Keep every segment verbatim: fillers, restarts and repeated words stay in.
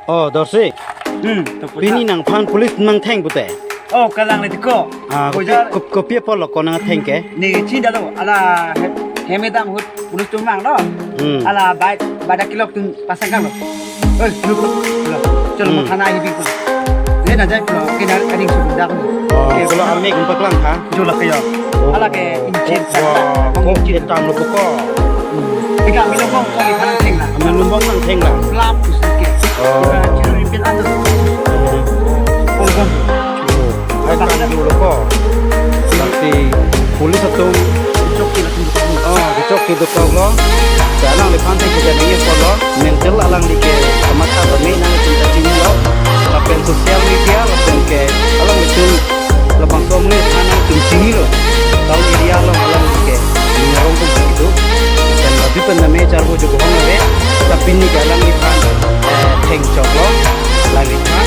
Oh, Dorsing. Hmm, to puja. Pini nangphan police nangtheng pute. Oh, kalang le tiko. Ah, kopi, Bojar. Kop-, kopi apotlo ko nangtheng ke? Ne chinidetlo, ala he-, hem kedam ahut police atum vanglo. Hmm. Ala bai, bai dak kelok atum pasang kanglo. Oi, lupa. Chalo, chalo, hmm, mathana hibi ko. Ye na jai pulo, ke na aning sudah ko. Oh, ke kalau amek paklang ha? Jula ke yo. Oh. Ala ke injin. Wah, kok dia tam lo ko. Hmm. Ika mi lobong ko ikan theng la. Mi lobong nangtheng la. Lap usi ke. Oh. Ika chiri pin atas. Oh, bom. Oh, hai kan dulu ko. Nanti police atum. Chok kila tum. Oh, chok kila tum lo. Alangliphan thengthedetji apotlo. Mental alangli ke kamatha tame nangtum ta chinilo. Lapen social media, lapen ke alanglitum labangso amonit aphan nangtum chinilo. Town area along alangli ke ning arong tum itu. Dan lapu pen name charbo jo bohong ave. Tapi pini ke alangliphan, eh, thengchoklo. Alangliphan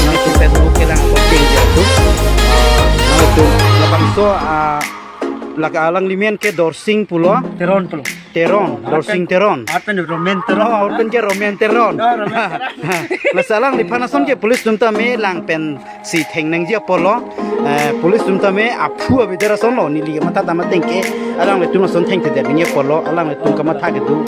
nangtum Facebook kelang posting je tu. Ah, nangtum labangso, ah, lake alangli men ke Dorsing pulo. Teron pulo. Teron, Dorsing Teron. Apen Romen Teron. Oh, apen ke Romen Teron. Oh, Romen Teron. Lasi alangliphan ason ke police atum tame lang pensi thengnangji apotlo. Eh, police atum tame aphu avedar asonlo, neli kamatha tame ateng ke alanglitum ason thengthedetji apotlo, alanglitum kamatha kedo,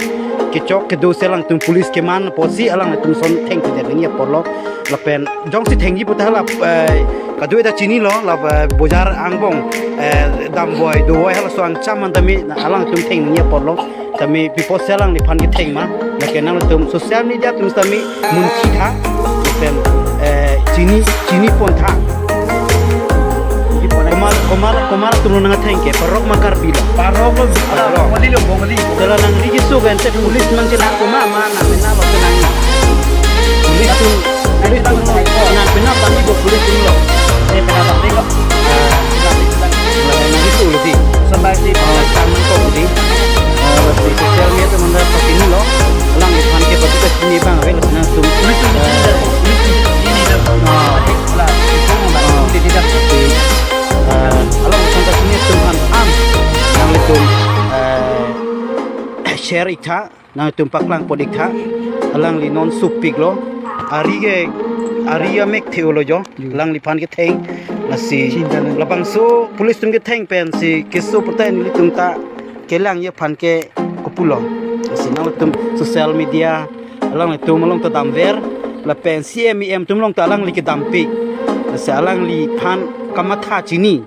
kechok kedo si alangtum police keman apotsi alanglitum ason thengthedetji apotlo. Lapen jongsi thengji puta la, eh, kado-an ta chinilo, la, eh, Bojar angbong, eh, damboi, dovoi halaso angcham an tame alangtum thengnangji apotlo. Tame pi apotsi alangliphan ketheng ma, lake nangtum social media atum tame munchitha, lapen, eh, chini, chinipontha. Komat, komat, komat atumlo nangtheng ke, Parok ma Karbi lo? Parok lo, Parok. Bongali lo, Bongali. Jala nangli keso kan te police nangchelang komat ma nang mena lo ke nang. Police atum, police atum lo, nang mena bang ibo police atum lo. Eh, mena bang ibo. Ah, nang keso lo di. Sampai si, ah, sang nangkok di. Ah, si social media atum nangpatinilo. Alangliphan ke pati ta chini abang ave, lason atum. Police atum, eh, police atum, ini dah. Ah. Lah, itu mah, ah, tidak, tidak. Eh, along ason ta chini atum aphan an, nanglitum, eh, share iktha, nanglitum paklangpon iktha, alangli non sopiklo, ari ke, ari amek the-olo jo, hmm, alangliphan ketheng, lasi, chinta nang. Labangso police atum ketheng pensi keso pute nelitum ta kelangji aphan ke kopulo, lasi nangtum social media, alanglitum along ta damver, lapen C M E M atum along ta alangli kedampi. Lasi alangliphan kamatha chini.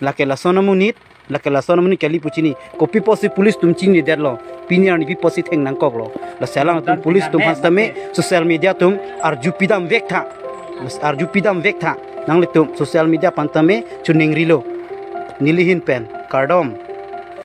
Lake lason amonit, lake lason amonit kali pu chini. Kopi apotsi police atum chinidetlo. Pini arni pi apotsi theng nangkoklo. Lasi alangtum police atum aphan tame, social media atum arju pidam vektha. Lasi arju pidam vektha. Nanglitum social media aphan tame chuning rilo. Neli ahin pen. Kardom.